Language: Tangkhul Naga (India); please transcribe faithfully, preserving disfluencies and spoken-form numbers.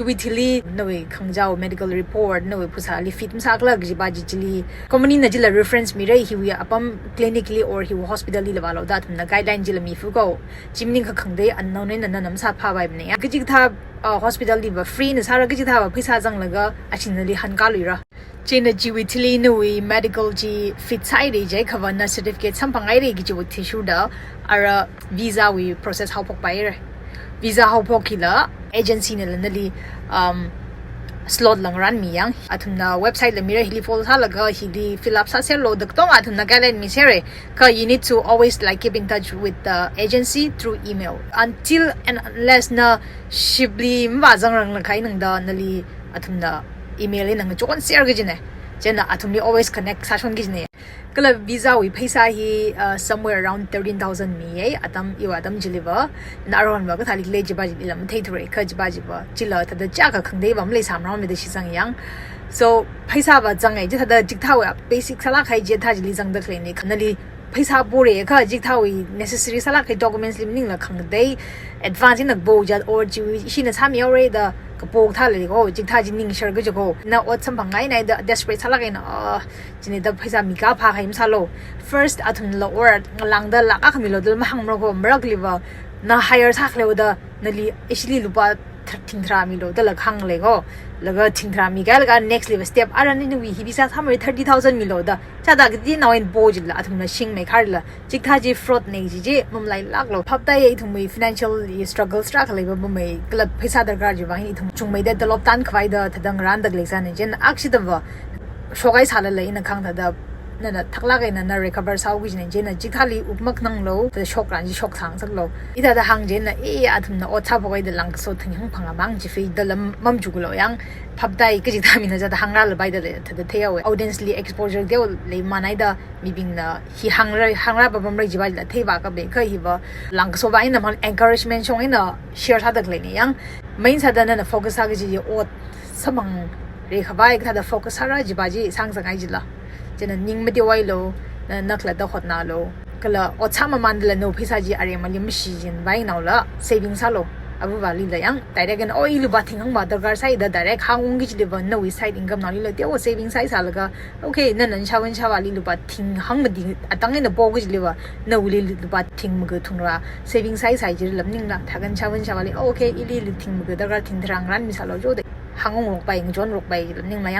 Chiwui thili nawui khangachāwui medical report, nawui phasāli fit masākhala kajipa chi chili company na chila reference mira, hiwui apam clinic li or hiwui hospital lila vālu da athumna guideline chila mifa ko. Chi maningakha khangatei unknown eina nana masāphāpaimana ya. Kachikathā, uh, hospital liva free na sāra, kachikathāva pheisā zanglaga ashi nali hankāluira. Chieina chiwui thili nawui medical chi fit sāhaira jiakhava na certificate samphanghaira kajiwui athishurda ara visa wui process haophokpaira. Visa haophok hila agency nala nali, um, slot la ngarānmi ya. Athumna website la mira, hili follow sālaga hili fill up sāserlu da katonga athumna guideline misera. Kha you need to always, like, keep in touch with the agency through email. Until and unless na ship li mavāzangranglaga eina da nali athumna email eina ngachonser kajina. Chieina athumli always connect sāshon kajina. Kala visa wui pheisā hi, uh, somewhere around thirteen thousand miya, atam iwui atam chiliva. Na aruihonva kathālikhala jipa chila matheithura, kha jipa chiva chila thāda chiyākha khangateiva maleisāmara mada shitsang ya. So, pheisāva zanghai, chithāda chikathāwui basic sālāk kahai chithā chili zangda khaleina, kha nali pheisā pora kha chikathāwui necessary sālāk kahai documents li maningla khangatei advance eina kapo chi or chi ishina sāmihaora da kapo kathā leiko, chikathā chi ningshar kaji ko. Na ot samphangngai eina da desperate sālāk eina, ah, chieina da pheisā mikā phākahai masālu. First athumla or ngalāngda lakh akha milu da mahāngmara ko, marakhaliva na hire sākhaleo da nali ishili lupā thar-, thing tharā milu dala kahāng leiko. Laga thing tharā mikahailaga next liva step ara ni nawui hi pheisā sāmara thirty thousand milu da. Chithāda kateonao eina po chila athumna shingmeikhara la. Chikathā chi fraud na kaji chi mamalailāklu. Phaptāya ithumwui financial struggles tarākha leipapamei, kala pheisā darkar chiwui vang ithum chungmeida tolop tankhavai da thāda ngarānda khaleisāna. Chieina akshidava shokhai sālala ina kahāng thāda nana thaklāk eina na recover sāhaoki kajina. Chieina chikathāli wup makhananglu, thāda shokran chi shoksāngasaklu. Ithāda hāng chieina, eh, athumna ot sāphokhaida langkaso thing hangphang amang chi feida lam mamchukalu ya. Phaptāi kachikathā mina chithāda hāngrālapai da thāda theihaowa. Audience li exposure teolei manaida mibingna hi hāngra, hāngrā papamra jipa chila theipā kapai, kha hiva langkaso va eina mang encouragement shong eina share sāda khaleina ya. Main sāda nana focus sā kaji ot samphangra khavai kathāda focus sāra jipa chi sāngasakngai chila. Chieina ning mateovailu, na, na khalatta hotnalu. Kala ot sāmamandala nawui pheisā chi aremali mashichinvai eina la saving sālu. Avāvalila ya direct eina, oh, i lupā thing hangva darkar sāi da direct hāngungki chiliva nawui side income naolila teo saving sāi sālaga, okay, nana nashāva nashāvāli lupā thing hangmati atang eina po kajiliva, nawuili lupā thing maga thungra saving sāi sāi chila maningla, thākha nashāva nashāvāli, okay, ili lu thing maga darkar thing tharā ngarānmisālu jo da hāngungrokpai, ngachonrokpai la maningla ya.